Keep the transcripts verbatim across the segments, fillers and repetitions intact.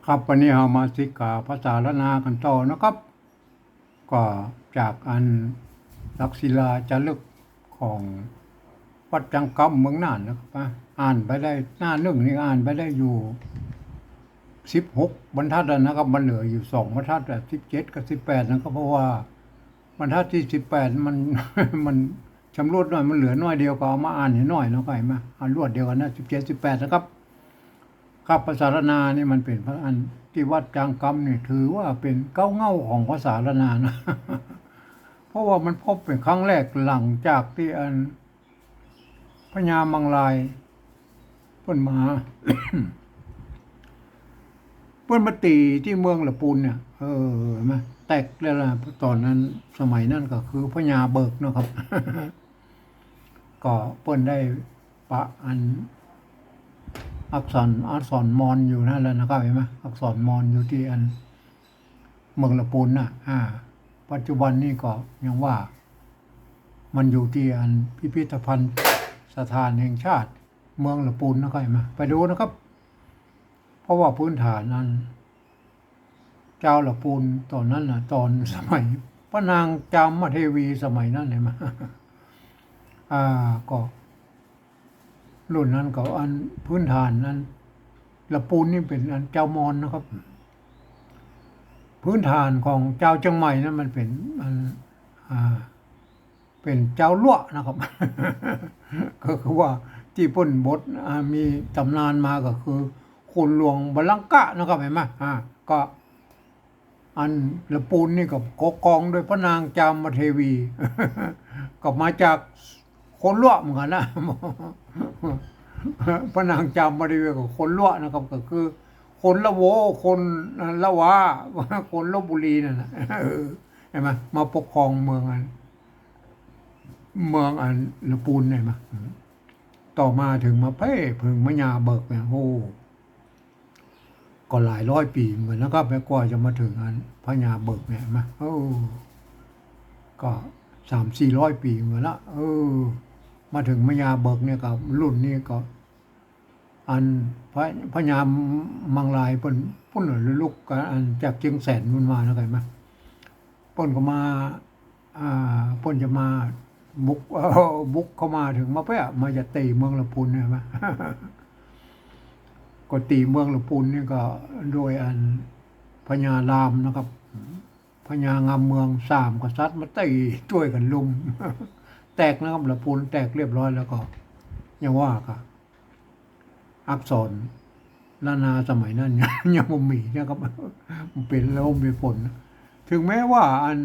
ครับ วันนี้เฮามาศึกษาภาษาล้านนากั๋นต่อนะครับ ก็จากอันหลักศิลาจารึกของวัดจางกำเมืองน่านนะครับนะ อ่านไปได้หน้านึ่งนี่อ่านไปได้อยู่สิบหกบรรทัดแล้วนะครับ มันเหลืออยู่สองบรรทัดอะ สิบเจ็ดกับสิบแปดนะครับ เพราะว่าบรรทัดตี้สิบแปดมัน มันชำรุดหน้อย มันเหลือหน้อยเดียว ก็เอามาอ่านให้หน้อยเนาะ ก็หันมาอ่านรวดเดียวกั๋นนะ สิบเจ็ด สิบแปดนะครับ ครับ ภาษาล้านนานี่มันเป๋นพระอันตี้วัดจางกำนี่ถือว่าเป๋นเก๊าเหง้าของภาษาล้านนานะ เพราะว่ามันพบเป๋นครั้งแรกหลังจากตี้อันพญามังรายเปิ้นมา เปิ้นมาตี๋ตี้เมืองละปูนเนี่ย เออ หันก่อ แตกแล้วล่ะ ต๋อนนั้น สมัยนั้นก็คือพญาเบิกเนาะครับ ก็เปิ้นได้ปะอันอักษร อักษรมอญอยู่นั่นแหละนะครับ หันก่อ อักษรมอญอยู่ตี้อันเมืองละปูนน่ะ อ่า ปัจจุบันนี่ก็ยังว่ามันอยู่ตี้อันพิพิธภัณฑ์สถานแห่งชาติเมืองละปูนนะครับ หันก่อ ไปดูนะครับ เพราะว่าพื้นฐานนั้น จาวละปูนต๋อนนั้นน่ะ ต๋อนสมัยพระนางจามเทวีสมัยนั้น หันก่อ อ่า ก็รุ่นนั้นก็อันพื้นฐานนั้น ละปูนนี่เป๋นอันจาวมอญนะครับ พื้นฐานของจาวเจียงใหม่นั้นมันเป๋นอัน อ่า เป๋นจาวลัวะนะครับ ก็คือว่าตี้เปิ้นบท อ่า มีต๋ำนานมาก็คือขุนหลวงบาลังกะนะครับ หันก่อ อ่า ก็ อันละปูนนี่ก็ปกครองโดยพระนางจามเทวี ก็มาจากคนลัวะเหมือนกั๋นนะ พระนางจามเทวีก็คนลัวะนะครับ ก็คือคนละโว คนละวา คนลพบุรีนั่นน่ะ เออ หันก่อ มาปกครองเมืองอัน เมืองอันละปูน หันก่อ ต่อมาเถิงมาเป๊ะเถิงพญาเบิกเนี่ย โอ้ ก็หลายร้อยปี๋เหมือนกั๋นนะครับ แม้กว่าจะมาเถิงอันพญาเบิกเนี่ย หันก่อ โอ้ ก็สามสี่ร้อยปี๋เหมือนกั๋นละ เออ มาเถิงพญาเบิกเนี่ย ก็รุ่นนี้ก็ อันพระ พญามังรายเปิ้นปุ้นลุกกับอันจากเจียงแสนปุ้นมานะ หันก่อ เปิ้นก็มา อ่า เปิ้นจะมาบุก เอ่อ บุกเข้ามาเถิงมาเป๊ะ มาจะตี๋เมืองละปูนเนี่ย หันก่อ ก็ตี๋เมืองละปูนนี่ก็โดยอันพญารามนะครับ พญางามเมือง สามกษัตริย์มาตี๋จ้วยกั๋นลุม แตกนะครับ ละปูนแตกเรียบร้อยแล้ว ก็ยังว่ากั๋น อักษรล้านนาสมัยนั้นยัง ยังบ่มีนะครับ มันเป๋นลมเป๋นฝน เถิงแม้ว่าอัน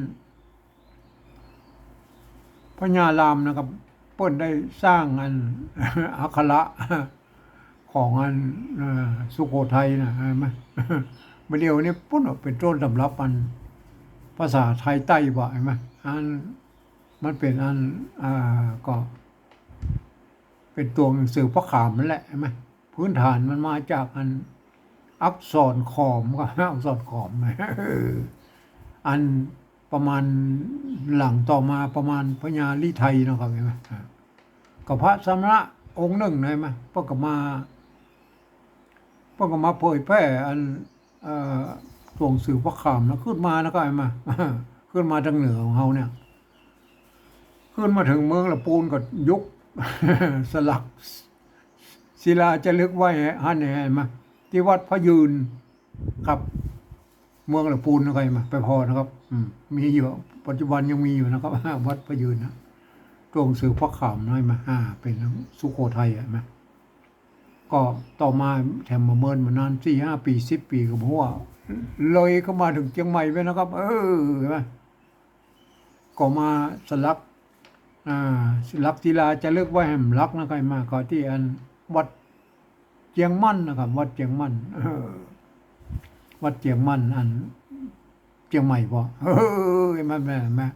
พญารามนะครับ เปิ้นได้สร้างอัน อักขระของอัน เอ่อ สุโขทัยน่ะ หันก่อ บ่าเดี่ยวนี้ปุ้นเป๋นต้นต๋ำรับอันภาษาไทยใต้บ่า หันก่อ อันมันเป๋นอัน อ่า ก็ เป๋นตั๋วหนังสือพระขามนั่นแหละ หันก่อ พื้นฐานมันมาจากอันอักษรขอมครับ อักษรขอม เออ อันประมาณหลังต่อมาประมาณพญาฤทัยเนาะครับ หันก่อ อ่า ก็พระสมณะองค์นึ่งนะ หันก่อ เปิ้นก็มา เปิ้นก็มาเผยแพร่อัน เอ่อ ตั๋วหนังสือพระขามนะ ขึ้นมานะ ก็หันก่อ ขึ้นมาตางเหนือของเฮาเนี่ย ขึ้นมาเถิงเมืองละปูนก็ยุกสลักศิลาจารึกไว้หั้น หันก่อ ตี้วัดพระยืนครับ เมืองละปูนนะ หันก่อ ไปผ่อนะครับ อืม มีอยู่ ปัจจุบันยังมีอยู่นะครับ วัดพระยืนนะ ตั๋วหนังสือพระขามนะ หันก่อ อ่า เป๋นสุโขทัยอะ หันก่อ ก็ต่อมาแถมบ่เมินมานาน สี่ห้าปี๋ สิบปี๋ ก็บ่ฮู้ว่าเลยเข้ามาเถิงเจียงใหม่ไปนะครับ เออ หันก่อ ก็มาสลัก อ่า สลักศิลาจารึกไว้แหมหลักนะ หันก่อ ก็ตี้อันวัดเจียงมั่นนะครับ วัดเจียงมั่น เออ วัดเจียงมั่นอันเจียงใหม่บ่ เออ หันก่อ แม่น แม่น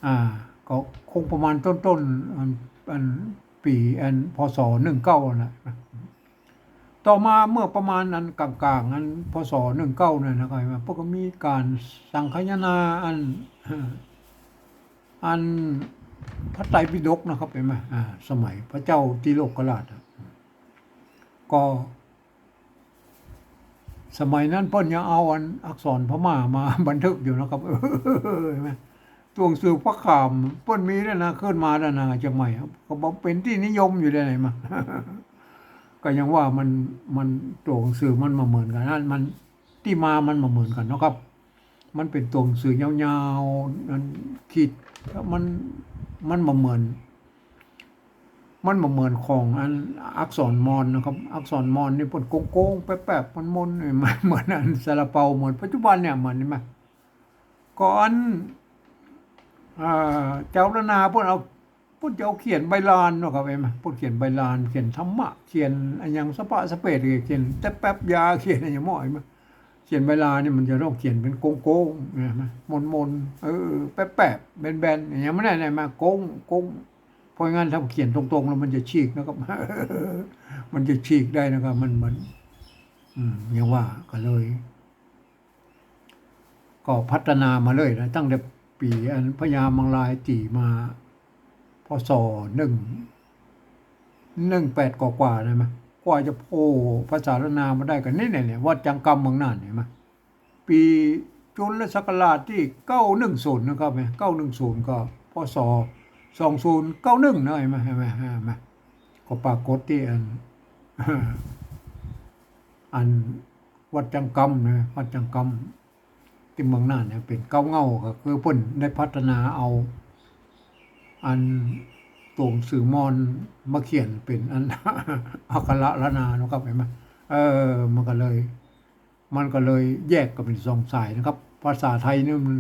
อ่า ก็คงประมาณต้นๆ อัน อันปี๋ อัน พ.ศ. หนึ่งเก้า น่ะ ต่อมาเมื่อประมาณอันกลางๆ อัน พ.ศ. หนึ่งเก้า นั่นนะ หันก่อ เปิ้นก็มีก๋านสังคายนาอัน อันพระไตรปิฎกนะครับ หันก่อ อ่า สมัยพระเจ้าติโลกราชอะ ก็ สมัยนั้นเปิ้นยังเอาอันอักษรพม่ามาบันทึกอยู่นะครับ เออ เห็นไหม ตั๋วหนังสือพระขามเปิ้นมีแล้วนะ ขึ้นมาแล้วนะ เจียงใหม่ ก็บอกเป๋นตี้นิยมอยู่แล้ว เห็นไหม ก็ยังว่ามัน มันตั๋วหนังสือมันบ่เหมือนกั๋นนะ มัน ตี้มามันบ่เหมือนกั๋นเนาะครับ มันเป๋นตั๋วหนังสือยาวๆ อันขีด มัน มันบ่เหมือน มันบ่เหมือนของอันอักษรมอญนะครับ อักษรมอญนี่เปิ้นโก๋งๆ แป๊บๆ มันมนๆ เอ้ย มันเหมือนอันซาลาเปา เหมือนปัจจุบันเนี่ย เหมือน เห็นไหม ก็อัน อ่า เจ้าล้านนาเปิ้นเอา เปิ้นจะเอาเขียนใบลานเนาะครับ เห็นไหม เปิ้นเขียนใบลาน เขียนธรรมะ เขียนอะหยังสะปะสะเปด เขียนแต่แป๊บยา เขียนอะหยังหม้อ เห็นไหม เขียนใบลานนี่มันจะต้องเขียนเป๋นโก๋งๆ เห็นไหม มนๆ เออ แป๊บๆ แบนๆ อย่างเงี้ย มันนั่นแหละ มาโก๋งๆ เพราะงั้นถ้าเขียนตรงๆ แล้วมันจะฉีกนะครับ มันจะฉีกได้นะครับ มัน มัน อืม ยังว่าก็เลย ก็พัฒนามาเลยนะ ตั้งแต่ปี๋อันพญามังรายตี๋มา พ.ศ. หนึ่ง หนึ่งแปด กว่าๆ นะ มะ กว่าจะโผล่ภาษาล้านนามาได้ก็นี่เนี่ย เนี่ย วัดจังกำเมืองน่าน เห็นไหม ปี๋จุลศักราชตี้เก้าหนึ่งศูนย์ นะครับ เนี่ย เก้าหนึ่งศูนย์ ก็ พ.ศ. สองศูนย์เก้าหนึ่ง นะ เห็นไหม เห็นไหม เห็นไหม ก็ปรากฏตี้อัน อันวัดจังกำนะ วัดจังกำตี้เมืองน่านเนี่ย เป๋นเก๊าเง่า ก็คือเปิ้นได้พัฒนาเอา อันตั๋วหนังสือมอญมาเขียนเป๋นอัน อักขระล้านนาเนาะครับ เห็นไหม เออ มันก็เลย มันก็เลยแยกกั๋นเป๋นสองสายนะครับ ภาษาไทยนี่มัน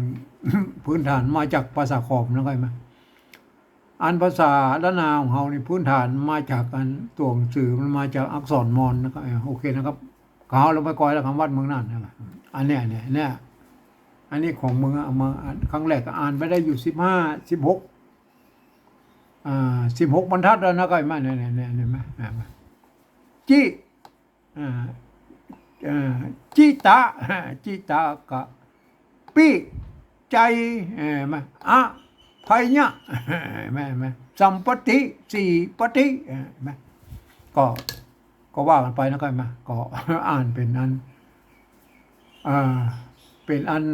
พื้นฐานมาจากภาษาขอมนะครับ เห็นไหม อันภาษาล้านนาของเฮานี่พื้นฐานมาจากอันตั๋วหนังสือ มันมาจากอักษรมอญนะครับ เออ โอเคนะครับ เขาลงไปก่อยแล้ว คำวัดเมืองน่านนะครับ อันเนี้ย เนี่ย เนี่ย อันนี้ของเมือง เอามาอ่าน ครั้งแรกก็อ่านไปได้อยู่สิบห้า สิบหก อ่า สิบหกบรรทัดแล้วนะครับ เห็นไหม เนี่ย เนี่ย เนี่ย เห็นไหม อ่า จิ อ่า อ่า จิตะ จิตะกะ ปิ ใจ เออ มา อะ ภัยยะ แม่น แม่น สัมปติ สี่ปฏิ เออ แม่น ก็ ก็ว่ากั๋นไปนะครับ มา ก็ อ่านเป๋นอัน อ่า เป๋นอัน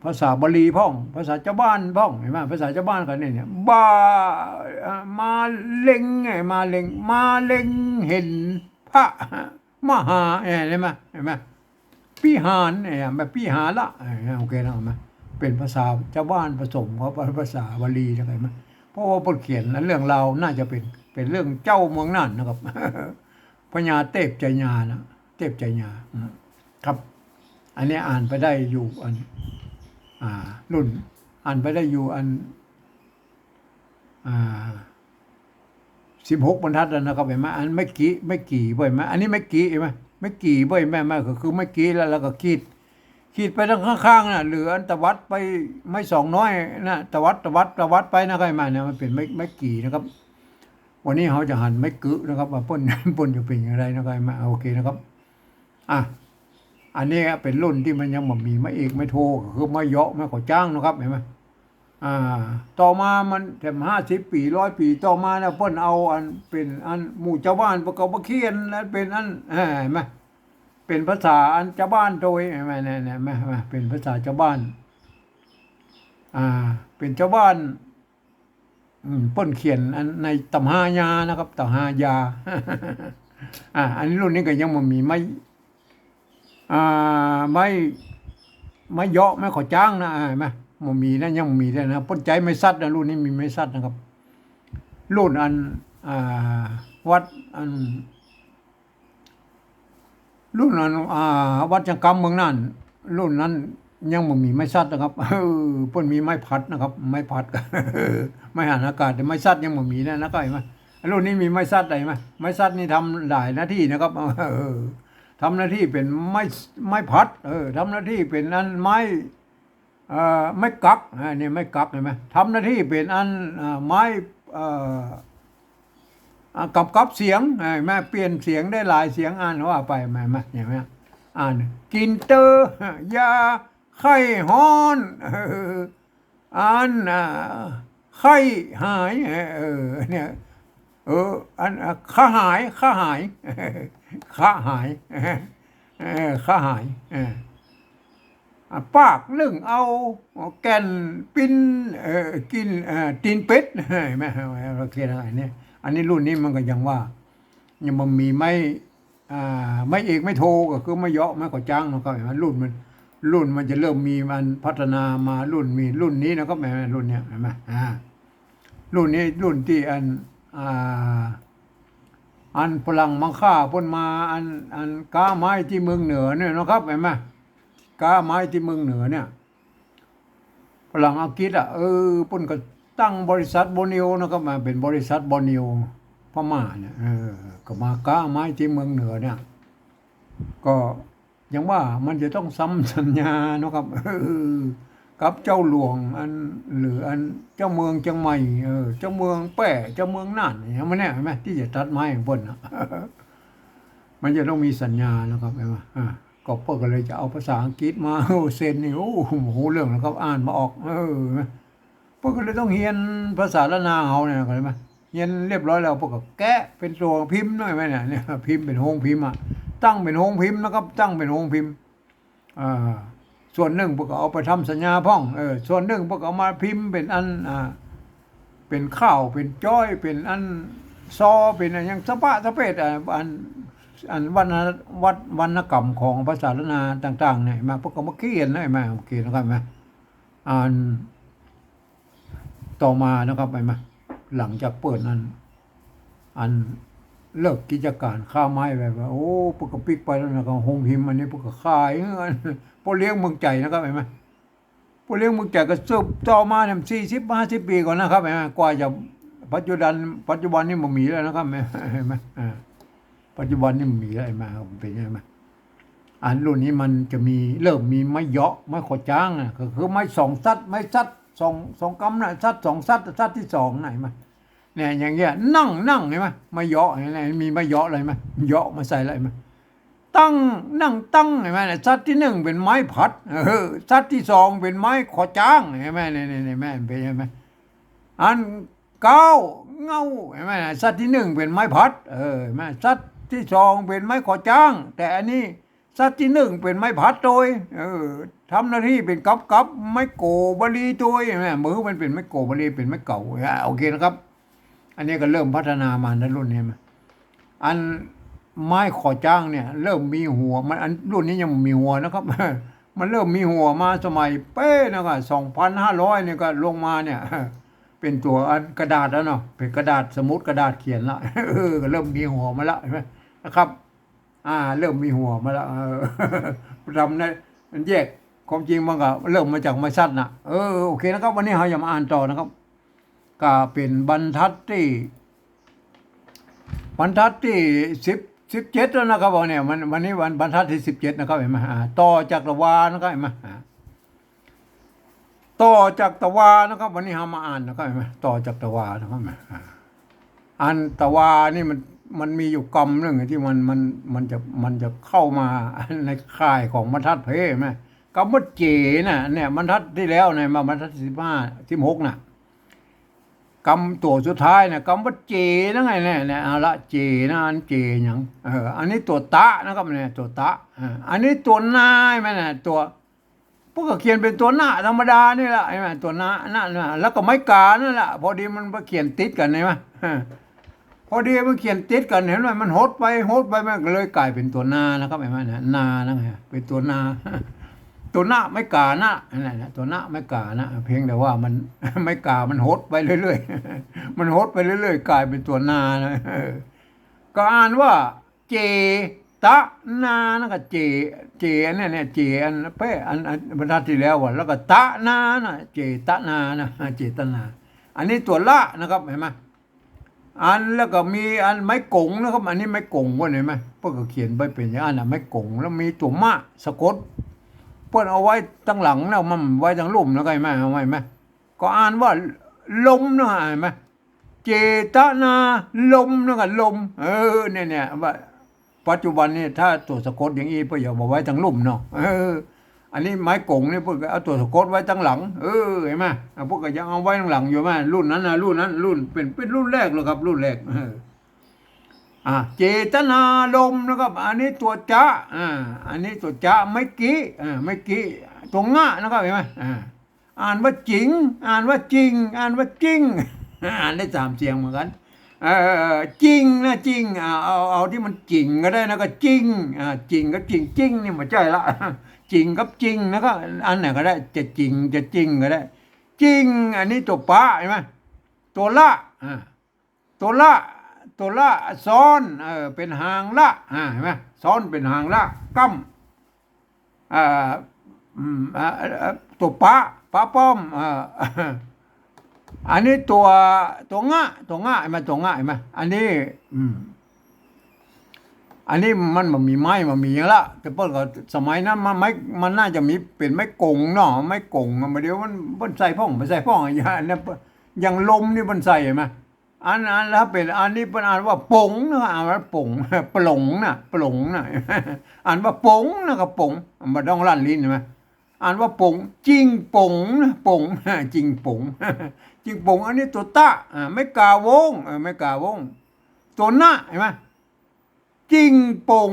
ภาษาบาลีพ่อง ภาษาจาวบ้านพ่อง เห็นไหม ภาษาจาวบ้านก็เนี่ย เนี่ย บา อ่า มาเล็งไง มาเล็ง มาเล็งเห็นพระ มหา เอ่อ เห็นไหม เห็นไหม ปิหาร เอ่อ แบบปิหาระ เอ่อ โอเคนะ เห็นไหม เป๋นภาษาจาวบ้านผสมกับภาษาบาลีนะ เห็นไหม เพราะว่าเปิ้นเขียนเรื่องราวน่าจะเป๋น เป๋นเรื่องเจ้าเมืองน่านนะครับ พญาเทพชัยยานะ เทพชัยยา อืม ครับ อันนี้อ่านไปได้อยู่อัน อ่า รุ่น อ่านไปได้อยู่อัน อ่า สิบหกบรรทัดแล้วนะครับ เห็นไหม อันไม้กี่ ไม้กี่บ่อยไหม อันนี้ไม้กี่ เห็นไหม ไม้กี่บ่อยไหม ไม้ก็คือไม้กี่แล้ว แล้วก็ขีด ขีดไปตางข้างๆ น่ะ หรืออันตวัดไป ไม้สองน้อยน่ะ ตวัด ตวัด ตวัดไปนะครับ เห็นไหม เนี่ย มันเป๋นไม้ ไม้กี่นะครับ วันนี้เฮาจะหันไม้กึนะครับ ว่าเปิ้น เปิ้นจะเป๋นอย่างไรนะครับ มา โอเคนะครับ อ่ะ อันนี้เป๋นรุ่นตี้มันยังบ่มีไม้เอกไม้โท ก็คือไม้เยาะไม้ขอจ้างนะครับ เห็นไหม อ่า ต่อมามันแถมห้าสิบปี๋ ร้อยปี๋ ต่อมานะ เปิ้นเอาอันเป๋นอันหมู่จาวบ้านเปิ้นก็มาเขียน อันเป๋นอัน เอ่อ เห็นไหม เป๋นภาษาอันจาวบ้านโดย เห็นไหม เนี่ย เนี่ย เห็นไหม เห็นไหม เป๋นภาษาจาวบ้าน อ่า เป๋นจาวบ้าน อืม เปิ้นเขียนอันในตำฮายานะครับ ตำฮายา อ่า อันนี้รุ่นนี้ก็ยังบ่มีไม้ อ่า ไม้ ไม้เยาะไม้ขอจ้างนะ อ่า เห็นไหม บ่มีนะ ยังบ่มีเลยนะ เปิ้นใจ๊ไม้สัตว์นะ รุ่นนี้มีไม้สัตว์นะครับ รุ่นอัน อ่า วัดอัน รุ่นอัน อ่า วัดจังกำเมืองน่าน รุ่นนั้นยังบ่มีไม้สัตว์นะครับ เออ เปิ้นมีไม้พัดนะครับ ไม้พัด ไม้หันอากาศ แต่ไม้สัตว์ยังบ่มีนะ นะครับ เห็นไหม รุ่นนี้มีไม้สัตว์ เห็นไหม ไม้สัตว์นี่ทำหลายหน้าตี้นะครับ เออ ทำหน้าตี้เป๋นไม้ ไม้พัด เออ ทำหน้าตี้เป๋นอันไม้ เอ่อ ไม้กั๊ก อ่า เนี่ย ไม้กั๊ก เห็นไหม ทำหน้าตี้เป๋นอัน เอ่อ ไม้ เอ่อ อ่า กับ กับเสียง เห็นไหม เปลี่ยนเสียงได้หลายเสียง อ่านว่าไป เห็นไหม เห็นไหม อ่าน กิ๋นเต๊อะ ยาไข้ฮ้อน เออ อัน อ่า ไข้หาย เออ เนี่ย เออ อัน อ่ะ คะหาย คะหาย คะหาย เออ ขาหาย เออ อ่ะ ปากนึ่งเอา แก่นปิ้น เอ่อ กิ๋น เอ่อ ตี๋นเป็ด หันก่อ เขียนอันนี้ อันนี้รุ่นนี้มันก็ยังว่า ยังบ่มีไม้ อ่า ไม้เอกไม้โท ก็คือไม้เยาะไม้ขอจ๊างเนาะครับ หันก่อ รุ่นมัน รุ่นมันจะเริ่มมีมันพัฒนามา รุ่นมีรุ่นนี้นะครับ หันก่อ รุ่นเนี้ย หันก่อ อ่า รุ่นนี้รุ่นตี้อัน อ่า อันฝรั่งมังค่าเปิ้นมา อัน อันก๊าไม้ตี้เมืองเหนือเนี่ยนะครับ หันก่อ ก๊าไม้ตี้เมืองเหนือเนี่ย ฝรั่งอังกฤษอ่ะ เออ เปิ้นก็ตั้งบริษัทบอร์เนียวนะครับ มาเป๋นบริษัทบอร์เนียวพม่าเนี่ย เออ ก็มาก๊าไม้ตี้เมืองเหนือเนี่ย ก็ยังว่ามันจะต้องซ้ำสัญญาเนาะครับ เออ กับเจ้าหลวงอัน หรืออันเจ้าเมืองเจียงใหม่ เออ เจ้าเมืองแป้ เจ้าเมืองน่านเนี่ย มันเนี่ย หันก่อ ตี้จะตัดไม้ของเปิ้นน่ะ มันจะต้องมีสัญญาเนาะครับ หันก่อ อ่า ก็เปิ้นก็เลยจะเอาภาษาอังกฤษมา โอ้ เซ็นนี่ โอ้ บ่ฮู้เรื่องแล้วครับ อ่านบ่ออก เออ เปิ้นก็เลยต้องเฮียนภาษาล้านนาเฮาเนี่ย เข้าใจ๋ไหม เฮียนเรียบร้อยแล้ว เปิ้นก็แกะเป๋นตั๋วพิมพ์หน่อยไหมเนี่ย เนี่ย พิมพ์เป๋นโฮงพิมพ์อะ ตั้งเป๋นโฮงพิมพ์นะครับ ตั้งเป๋นโฮงพิมพ์ อ่า ส่วนนึ่งเปิ้นก็เอาไปทำสัญญาพ่อง เออ ส่วนนึ่งเปิ้นก็เอามาพิมพ์เป๋นอัน อ่า เป๋นข่าว เป๋นจ้อย เป๋นอันซอ เป๋นอันหยังสะปะสะเปด อ่า อัน อันวรรณ วัฒ วรรณกรรมของภาษาล้านนาต่างๆ เนี่ย หันก่อ เปิ้นก็มาเขียนนะ หันก่อ เขียนแล้วก็มา อัน ต่อมานะครับ หันก่อ หลังจากเปิ้นนั้น อันเลิกกิจก๋านก๊าไม้ไปว่า โอ้ เปิ้นก็ปิ๊กไปแล้วนะ ก็โฮงพิมพ์อันนี้เปิ้นก็ขาย ป้อเลี้ยงเมืองใจ๋นะครับ หันก่อ ป้อเลี้ยงเมืองใจ๋ก็สืบต่อมาเนี่ย สี่สิบห้าสิบปี๋ก่อนนะครับ หันก่อ กว่าจะปัจจุบัน ปัจจุบันนี่บ่มีแล้วนะครับ หันก่อ อ่า ปัจจุบันนี่บ่มีแล้ว หันก่อ เป๋นไง หันก่อ อันรุ่นนี้มันจะมี เริ่มมีไม้เยาะ ไม้ขอจ๊างน่ะ ก็คือไม้สองซัด ไม้ซัดสอง สองกำน่ะ ซัดสองซัด ซัดตี้สองน่ะ หันก่อ เนี่ย อย่างเงี้ย นั่ง นั่ง หันก่อ ไม้เยาะ หันก่อ มีไม้เยาะเลย หันก่อ เยาะมาใส่เลย หันก่อ ตั้ง นั่งตั้ง หันก่อ ซัดตี้นึ่งเป๋นไม้ผัด เออ ซัดตี้สองเป๋นไม้ขอจ๊าง หันก่อ เนี่ย เนี่ย เนี่ย หันก่อ เป๋น หันก่อ อัน เก๊า เง้า หันก่อ ซัดตี้นึ่งเป๋นไม้ผัด เออ หันก่อ ซัดตี้สองเป๋นไม้ขอจ๊าง แต่อันนี้ซัดตี้นึ่งเป๋นไม้ผัดโตย เออ ทำหน้าตี้เป๋นกับๆ ไม้โกบาลีโตย หันก่อ มือมันเป๋นไม้โกบาลี เป๋นไม้เก๋า อ่ะ โอเคนะครับ อันนี้ก็เริ่มพัฒนามาในรุ่นนี้มา อันไม้ขอจ๊างเนี่ย เริ่มมีหัว มัน อันรุ่นนี้ยังบ่มีหัวนะครับ มันเริ่มมีหัวมาสมัยเป๊ะนะครับ สองพันห้าร้อยเนี่ยก็ลงมาเนี่ย เป๋นตั๋วอันกระดาษแล้วเนาะ เป๋นกระดาษสมุดกระดาษเขียนละ เออ ก็เริ่มมีหัวมาละ หันก่อ นะครับ อ่า เริ่มมีหัวมาละ เออ ทำใน มันแยก ความจริงมันก็เริ่มมาจากไม้ซัดน่ะ เออ โอเคนะครับ วันนี้เฮาจะมาอ่านต่อนะครับ ก็เป๋นบรรทัดตี้ บรรทัดตี้สิบ สิบเจ็ดแล้วนะครับ วันนี้ วัน วันนี้วัน บรรทัดตี้สิบเจ็ดนะครับ หันก่อ อ่า ต่อจักรวาลนะครับ หันก่อ อ่า ต่อจักรวาลนะครับ วันนี้เฮามาอ่านนะครับ หันก่อ ต่อจักรวาลนะครับ หันก่อ อ่า อันตะวานี่มัน มันมีอยู่กำนึ่งตี้มัน มัน มันจะ มันจะเข้ามาในข่ายของบรรทัดเพ หันก่อ กำว่าเจน่ะ เนี่ย บรรทัดตี้แล้วเนี่ย มาบรรทัดตี้สิบห้า สิบหกน่ะ กำตั๋วสุดท้ายน่ะ กำว่าเจนะไงเนี่ย เนี่ย เอาละ เจนะ อันเจหยัง เออ อันนี้ตั๋วตะนะครับ เนี่ย ตั๋วตะ อ่า อันนี้ตั๋วนา หันก่อ ตั๋ว เปิ้นก็เขียนเป๋นตั๋วนะธรรมดานี่แหละ หันก่อ ตั๋วนะ นะ นะ แล้วก็ไม้ก๋านั่นแหละ พอดีมันไปเขียนติดกั๋น หันก่อ พอดีมันเขียนติดกั๋น หันก่อ มันหดไป หดไป มันก็เลยก๋ายเป๋นตั๋วนานะครับ หันก่อ นะ นานะ เป๋นตั๋วนา ตั๋วนะไม้ก๋านะ นั่นแหละ ตั๋วนะไม้ก๋านะ เพียงแต่ว่ามัน ไม้ก๋ามันหดไปเรื่อยๆ มันหดไปเรื่อยๆ ก๋ายเป๋นตั๋วนานะ เออ ก็อ่านว่า เจตนา นั่นก็เจ เจอันเนี้ย เนี่ย เจอันเป๊ะ อัน อันบรรทัดตี้แล้วอะ แล้วก็ตะนานะ เจตนานะ เจตนา อันนี้ตั๋วละนะครับ หันก่อ อันแล้วก็มีอันไม้ก๋งนะครับ อันนี้ไม้ก๋งเปิ้น หันก่อ เปิ้นก็เขียนไปเป๋นอย่างนั้นน่ะ ไม้ก๋ง แล้วมีตั๋วมะสะกด เปิ้นเอาไว้ตังหลังแล้ว มันไว้ตังลุ่มแล้วก็ หันก่อ เอาไว้ หันก่อ ก็อ่านว่าลมนะ หันก่อ เจตนาลมนะ ก็ลม เออ เนี่ย เนี่ย ว่าปัจจุบันนี่ถ้าตั๋วสะกดอย่างอี้เปิ้นจะเอาไว้ตังลุ่มเนาะ เออ อันนี้ไม้ก๋งนี่เปิ้นก็เอาตั๋วสะกดไว้ตังหลัง เออ หันก่อ เปิ้นก็ยังเอาไว้ตังหลังอยู่ หันก่อ รุ่นนั้นนะ รุ่นนั้น รุ่นเป๋น เป๋นรุ่นแรกเลยครับ รุ่นแรก เออ อ่า เจตนารมณ์นะครับ อันนี้ตั๋วจะ อ่า อันนี้ตั๋วจะ ไม้กิ อ่า ไม้กิ ตั๋วงะนะครับ หันก่อ อ่า อ่านว่าจิ๋ง อ่านว่าจิ่ง อ่านว่าจิ้ง อ่านได้สามเสียงเหมือนกั๋น เออ จิ่งนะ จิ่ง อ่า เอา เอาตี้มันจิ๋งก็ได้นะ ก็จิ่ง อ่า จิ่งก็จิ่ง จิ่งนี่บ่ใจ้ละ จิ๋งกับจิ่งนะ ก็อันไหนก็ได้ จะจิ๋งจะจิ่งก็ได้ จิ่ง อันนี้ตั๋วปะ หันก่อ ตั๋วละ อ่า ตั๋วละ ตั๋วละซ้อน เออ เป๋นหางละ อ่า หันก่อ ซ้อนเป๋นหางละ ก้ำ อ่า อืม อ่า อ่า ตั๋วปะ ปะป้อม อ่า อันนี้ตั๋ว ตั๋วงะ ตั๋วงะ หันก่อ ตั๋วงะ หันก่อ อันนี้ อืม อันนี้มันบ่มีไม้ บ่มีหยังละ แต่เปิ้นก็สมัยนั้นมันไม้ มันน่าจะมีเป๋นไม้ก๋งเนาะ ไม้ก๋งอะ บ่าเดี่ยวมัน เปิ้นใส่พ่อง บ่ใส่พ่อง อย่างอันนั้น อย่างลมนี่เปิ้นใส่ หันก่อ อัน อัน ถ้าเป๋นอันนี้เปิ้นอ่านว่าป๋งนะ อ่านว่าป๋ง ป๋งนะ ป๋งนะ อ่านว่าป๋งนะ ก็ป๋ง บ่ต้องลั่นลิ้น หันก่อ อ่านว่าป๋ง จิ่งป๋งนะ ป๋ง จิ่งป๋ง จิ่งป๋ง อันนี้ตั๋วตะ อ่า ไม้ก๋าวง เออ ไม้ก๋าวง ตั๋วนะ หันก่อ จิ่งป๋ง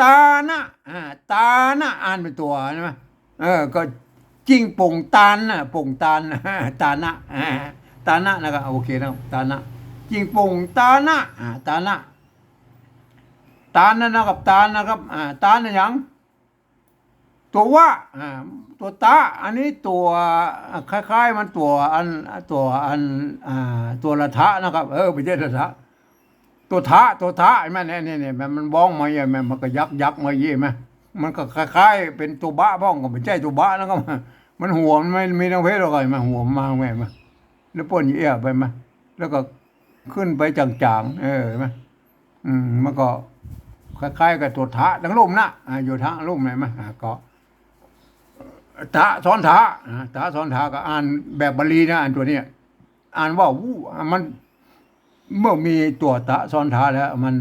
ตานะ อ่า ตานะ อ่านเป๋นตั๋ว หันก่อ เออ ก็จิ่งป๋งตานนะ ป๋งตาน ตานะ อ่า ตานะ แล้วก็โอเคนะ ตานะ จิ่งป๋งตานะ อ่า ตานะ ตานนะนะครับ ตานนะครับ อ่า ตานนะหยัง ตั๋ววะ อ่า ตั๋วตะ อันนี้ตั๋ว อ่า คล้ายๆ มันตั๋วอัน ตั๋วอัน อ่า ตั๋วละทะนะครับ เออ บ่ใจ้ละทะ ตั๋วทะ ตั๋วทะ หันก่อ เนี่ย เนี่ย เนี่ย มัน มันบ้องมาอย่างเงี้ย มันก็ยัก ยักมาอย่างเงี้ย มันก็คล้ายๆ เป๋นตั๋วบะพ่อง ก็บ่ใจ้ตั๋วบะนะครับ มันหัวมันบ่มีตางเพศหรอก หันก่อ หัวมันมาแหว่งมา แล้วเปิ้นเอี้ยไปมา แล้วก็ขึ้นไปจ๋างๆ เออ หันก่อ อืม มันก็คล้ายๆ กับตั๋วทะตังลุ่มนะ อ่า อยู่ทะลุ่ม หันก่อ อ่า ก็ ทะซ้อนทะ อ่า ทะซ้อนทะ ก็อ่านแบบบาลีนะ อันตั๋วเนี้ย อ่านว่า วุ อ่า มัน เมื่อมีตั๋วทะซ้อนทะแล้ว มัน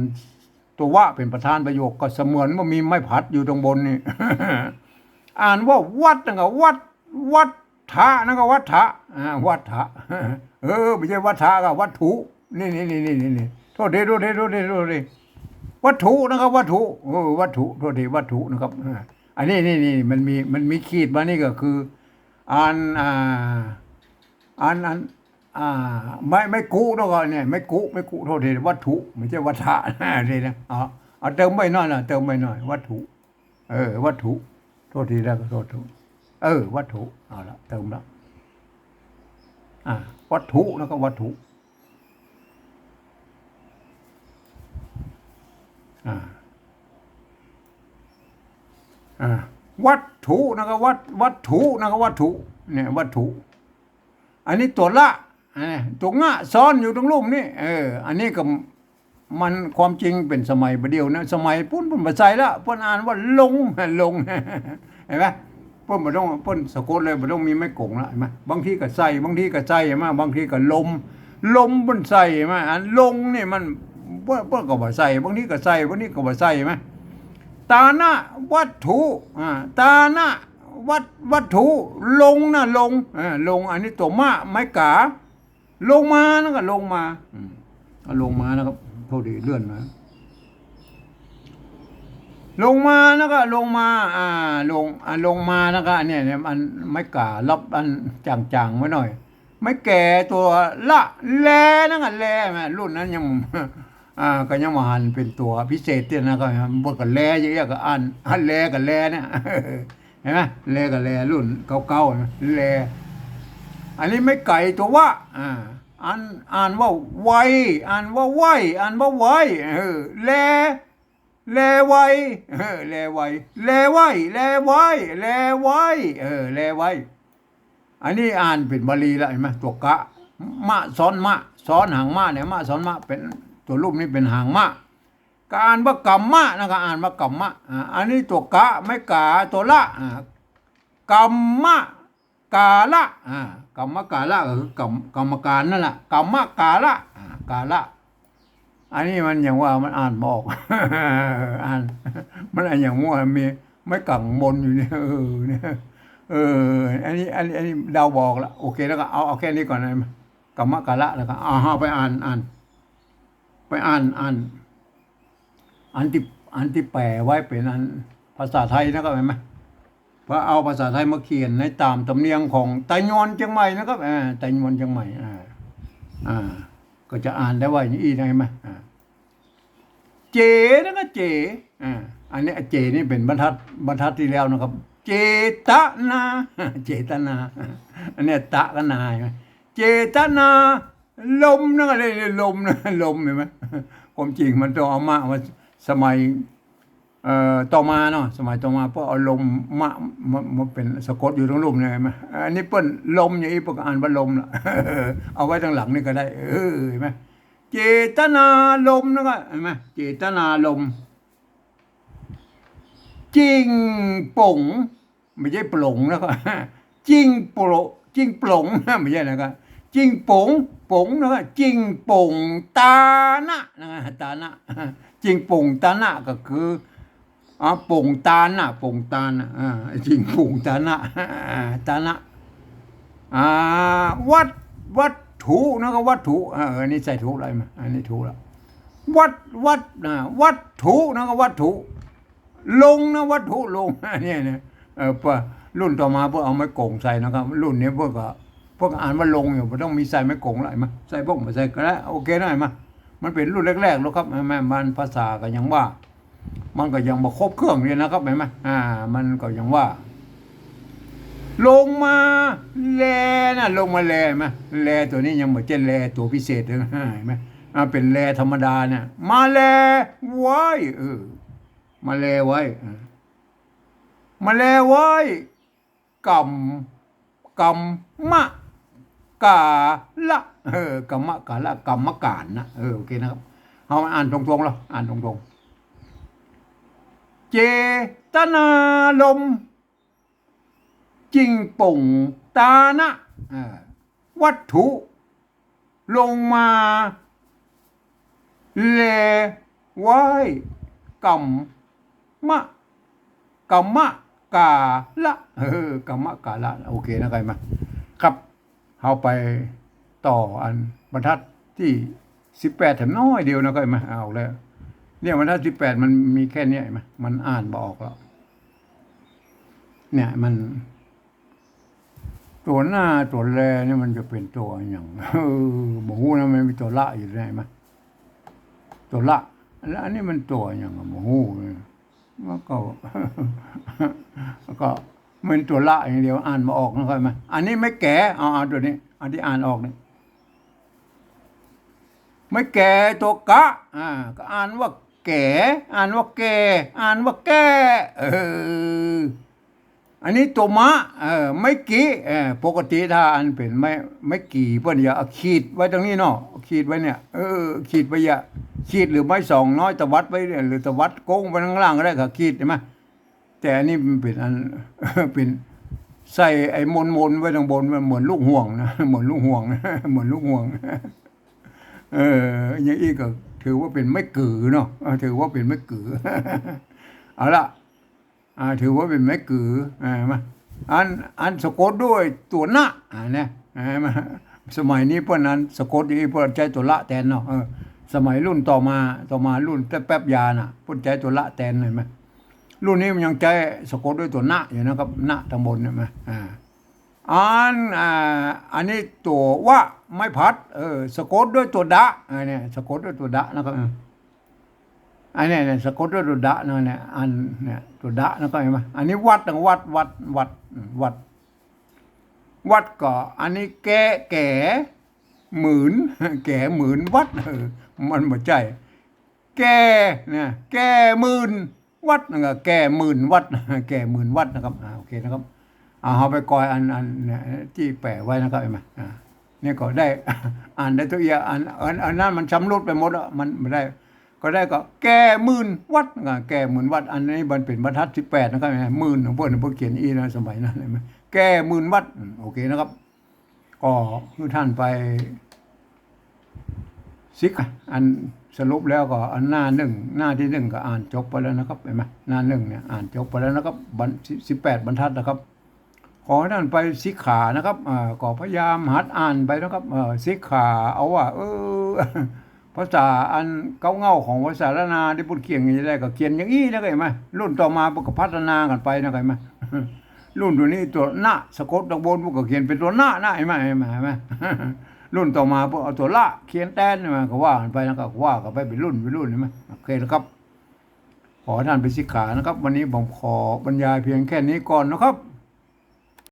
ตั๋ววะเป๋นประธานประโยค ก็เสมือนว่ามีไม้ผลัดอยู่ตางบนนี่ อ่านว่าวัดนะก็วัด วัดถะนะก็วัดถะ อ่า วัดถะ เออ บ่ใจ้วัดถะก็วัตถุ นี่ นี่ โทษที โทษที โทษที โทษที วัตถุนะก็วัตถุ เออ วัตถุ โทษที วัตถุนะครับ อ่า อันนี้ นี่ นี่ มันมี มันมีขีดมานี่ก็คือ อ่าน อ่า อ่าน อ่าน อ่า ไม้ ไม้กุนะก็เนี่ย ไม้กุ ไม้กุ โทษที วัตถุ บ่ใจ้วัฏฐะ นี่นะ เอา เอาเติมไว้หน่อยนะ เติมไว้หน่อย วัตถุ เออ วัตถุ โทษที แล้วก็โทษที เออ วัตถุ เอาละ เติมละ อ่า วัตถุ แล้วก็วัตถุ อ่า อ่า วัตถุ แล้วก็วัต วัตถุ แล้วก็วัตถุ เนี่ย วัตถุ อันนี้ตั๋วละ อ่า ตั๋วงะซ้อนอยู่ตางลุ่มนี่ เออ อันนี้ก็ มันความจริงเป๋นสมัยบ่าเดี่ยวนะ สมัยปู๊นเปิ้นบ่ใส่ละ เปิ้นอ่านว่าลง ลง หันก่อ เปิ้นบ่ต้อง เปิ้นสะกดเลย บ่ต้องมีไม้ก๋งละ หันก่อ บางทีก็ใส่ บางทีก็ใส่ หันก่อ บางทีก็ลม ลมเปิ้นใส่ หันก่อ อันลงนี่มัน เปิ้น เปิ้นก็บ่ใส่ บางทีก็ใส่ บางทีก็บ่ใส่ หันก่อ ตานะวัตถุ อ่า ตานะวัต วัตถุ ลงนะ ลง อ่า ลง อันนี้ตั๋วมะ ไม้ก๋า ลงมานะก็ลงมา อืม เอาลงมานะครับ โทษที เลื่อนมา ลงมานะก็ลงมา อ่า ลง อ่า ลงมานะก็เนี่ย เนี่ย อันไม้ก๋ารับอันจ๋างๆ ไว้หน่อย ไม้แก่ตั๋วละ แลนะก็แล แม่ รุ่นนั้นยัง อ่า ก็ยังบ่หันเป๋นตั๋วพิเศษตี้นะ ก็บทก็แลเยอะๆ ก็อ่าน อ่านแลก็แลเนี่ย หันก่อ แลก็แล รุ่นเก่าๆ นะ แล อันนี้ไม้ไก่ตั๋ววะ อ่า อ่าน อ่านว่าไว อ่านว่าไหว อ่านว่าไหว เออ แล แลไว เออ แลไว แลไหว แลไหว แลไหว เออ แลไหว อันนี้อ่านเป๋นบาลีละ หันก่อ ตั๋วกะ มะซ้อนมะ ซ้อนหางมะเนี่ย มะซ้อนมะ เป๋นตั๋วลุ่มนี่เป๋นหางมะ ก็อ่านว่ากัมมะนะ ก็อ่านว่ากัมมะ อ่า อันนี้ตั๋วกะ ไม้ก๋า ตั๋วละ อ่า กัมมะกาละ อ่า กัมมะกาละก็คือกรรม กรรมการนั่นแหละ กัมมะกาละ อ่า กาละ อันนี้มันอย่างว่ามันอ่านบ่ออก อ่าน มันอ่านอย่างว่ามีไม้ก๋างบนอยู่เนี่ย เออ เนี่ย เออ อันนี้ อันนี้ อันนี้เดาบ่ออกละ โอเค แล้วก็เอา เอาแค่นี้ก่อนนะ กัมมะกาละ แล้วก็เอา เอาไปอ่าน อ่าน ไปอ่าน อ่าน อันตี้ อันตี้แป๋ไว้เป๋นอันภาษาไทยนะครับ หันก่อ พอเอาภาษาไทยมาเขียนในต๋ามสำเนียงของไตยวนเจียงใหม่นะครับ อ่า ไตยวนเจียงใหม่ อ่า อ่า ก็จะอ่านได้ว่าอย่างอี้นะ หันก่อ อ่า เจ นั่นก็เจ อ่า อันนี้เจนี่เป๋นบรรทัด บรรทัดตี้แล้วนะครับ เจตนา เจตนา อันนี้ตะกับนา หันก่อ เจตนา ลม นั่นก็ได้ ลมนะ ลม หันก่อ ความจริงมันต้องเอามะมาสมัย เอ่อ ต่อมาเนาะ สมัยต่อมา เปิ้นเอาลม มะ มา มาเป๋นสะกดอยู่ตรงลุ่มเนี่ย หันก่อ อันนี้เปิ้นลมอย่างอี้ เปิ้นก็อ่านว่าลมละ เอาไว้ตังหลังนี่ก็ได้ เออ หันก่อ เจตนาลม นั่นก็ หันก่อ เจตนาลม จิ่งป๋ง บ่ใจ้ปลง หันก่อ จิ่งป๋ง จิ่งป๋ง บ่ใจ้ หันก่อ จิ่งป๋ง ป๋ง หันก่อ จิ่งป๋งตานะ หันก่อ ตานะ จิ่งป๋งตานะก็คือ อ่า ป๋งตานะ ป๋งตานะ อ่า จิ่งป๋งตานะ ตานะ อ่า วัต วัตถุ หันก่อ วัตถุ อ่า เออ อันนี้ใส่ถูกแล้ว หันก่อ อันนี้ถูกแล้ว วัต วัต นะ วัตถุ หันก่อ วัตถุ ลงนะ วัตถุลง เนี่ยนะ เออ เปิ้นรุ่นต่อมาเปิ้นเอาไม้กงใส่นะครับ รุ่นนี้เปิ้นก็ เปิ้นก็อ่านว่าลงอยู่ บ่ต้องมีใส่ไม้กงแล้ว หันก่อ ใส่บ่ บ่ใส่ก็ได้ โอเคนะ หันก่อ มันเป๋นรุ่นแรกๆ แล้วครับ แม่น มันภาษาก็ยังว่า มันก็ยังบ่ครบเครื่องเลยนะครับ หันก่อ อ่า มันก็ยังว่า ลงมาแลนะ ลงมาแล หันก่อ แลตั๋วนี้ยังบ่ใจ้แลตั๋วพิเศษนะ หันก่อ อ่า เป๋นแลธรรมดาเนี่ย มาแลไว้ เออ มาแลไว้ เออ มาแลไว้ กรรม กรรมกาละ เออ กรรมกาละ กรรมการนะ เออ โอเคนะครับ เอาอ่านตรงๆ แล้ว อ่านตรงๆ เจตนาลม จิ่งป๋งตานะ เออ วัตถุ ลงมาแลไว้ กรรมะ กรรมะกาละ เออ กรรมะกาละ โอเคนะ หันก่อ ครับ เฮาไปต่ออันบรรทัดตี้สิบแปดแถมน้อยเดียวนะ หันก่อ เอาแล้ว เนี่ย บรรทัดสิบแปดมันมีแค่เนี้ย หันก่อ มันอ่านบ่ออกแล้ว เนี่ย มัน ตั๋วหน้าตั๋วแลนี่มันจะเป๋นตั๋วอะหยัง เออ บ่ฮู้นะ มันมีตั๋วละอยู่ไหนมะ ตั๋วละ แล้วอันนี้มันตั๋วอะหยังอะ บ่ฮู้นะ มันก็ ก็มันตั๋วละอย่างเดียว อ่านบ่ออกนะ หันก่อ อันนี้ไม้แก๋ เอา เอาตั๋วนี้ อันตี้อ่านออกนี่ ไม้แก๋ตั๋วกะ อ่า ก็อ่านว่าแก๋ อ่านว่าแก่ อ่านว่าแก้ เออ อันนี้ตั๋วมะ เออ ไม้กิ เออ ปกติถ้าอันเป๋นไม้ ไม้กี่เปิ้นจะเอาขีดไว้ตรงนี้เนาะ ขีดไว้เนี่ย เออ ขีดไว้ อย่า ขีดหรือไม้สองน้อยตวัดไว้เนี่ย หรือตวัดโก๊งไว้ข้างล่างก็ได้ เขาขีด หันก่อ แต่อันนี้มันเป๋นอัน เป๋นใส่ไอ้มนๆ ไว้ข้างบน มันเหมือนลูกห่วงนะ เหมือนลูกห่วงนะ เหมือนลูกห่วง เออ อย่างอี้ก็ถือว่าเป๋นไม้กือเนาะ เออ ถือว่าเป๋นไม้กือ เอาละ อ่า ถือว่าเป๋นไม้กือ อ่า มา อัน อันสะกดด้วยตั๋วนะ อ่า เนี่ย อ่า มา สมัยนี้เปิ้นอันสะกดอย่างอี้ เปิ้นใจ๊ตั๋วละแตนเนาะ เออ สมัยรุ่นต่อมา ต่อมารุ่นแป๊บๆ ยาน่ะ เปิ้นใจ๊ตั๋วละแตน หันก่อ รุ่นนี้มันยังใจ๊สะกดด้วยตั๋วนะอยู่นะครับ นะตังบนเนี่ย หันก่อ อ่า อัน อ่า อันนี้ตั๋ววะ ไม้ผัด เออ สะกดด้วยตั๋วดะ อ่า เนี่ย สะกดด้วยตั๋วดะนะครับ เออ อันเนี้ย เนี่ย สะกดด้วยตั๋วดะนะ เนี่ย อัน เนี่ย ตั๋วดะนะ หันก่อ หันก่อ อันนี้วัดนะ วัด วัด วัด อืม วัด วัดก็ อันนี้แก๋ แก๋ หมื่น แก๋หมื่นวัด เออ มันบ่ใจ้ แก๋ เนี่ย แก๋หมื่นวัด นั่นก็แก๋หมื่นวัด แก๋หมื่นวัดนะครับ อ่า โอเคนะครับ อ่า เฮาไปกอยอัน อัน เนี่ย ตี้แป๋ไว้นะครับ หันก่อ อ่า เนี่ยก็ได้ อ่านได้ตั๋วเอีย อัน อัน อันนั้นมันชำรุดไปหมดแล้ว มันบ่ได้ ก็ได้ก็แก๋หมื่นวัด อ่า แก๋หมื่นวัด อันนี้มันเป๋นบรรทัดสิบแปดนะครับ หมื่นของเปิ้น เปิ้นเขียนอี้นะ สมัยนั้น หันก่อ แก๋หมื่นวัด อืม โอเคนะครับ ก็หื้อต้านไปสิก อันสรุปแล้วก็อันหน้านึ่ง หน้าตี้นึ่งก็อ่านจบไปแล้วนะครับ หันก่อ หน้านึ่งเนี่ยอ่านจบไปแล้วนะครับ บรร สิบแปดบรรทัดนะครับ ขอหื้อต้านไปสิกขานะครับ อ่า ก็พยายามหัดอ่านไปนะครับ เอ่อ สิกขา เอาว่า เออ พ ภาษาอันเก๊าเง่าของภาษาล้านนาตี้ปุ้นเขียนกั๋นจะได้ก็เขียนอย่างอี้นะ เข้าใจ๋ไหม รุ่นต่อมาปุ้นก็พัฒนากั๋นไปนะ เข้าใจ๋ไหม รุ่นเดี๋ยวนี้ตั๋ว ณ สะกดตางบนปุ้นก็เขียนเป๋นตั๋ว ณ นะ หันก่อ หันก่อ หันก่อ รุ่นต่อมาปุ้นเอาตั๋ว ละ เขียนแตน หันก่อ ก็ว่ากั๋นไปนะ ก็ว่ากั๋นไปเป๋นรุ่นเป๋นรุ่น หันก่อ โอเคนะครับ ขอต้านไปสิกขานะครับ วันนี้ผมขอบรรยายเพียงแค่นี้ก่อนนะครับ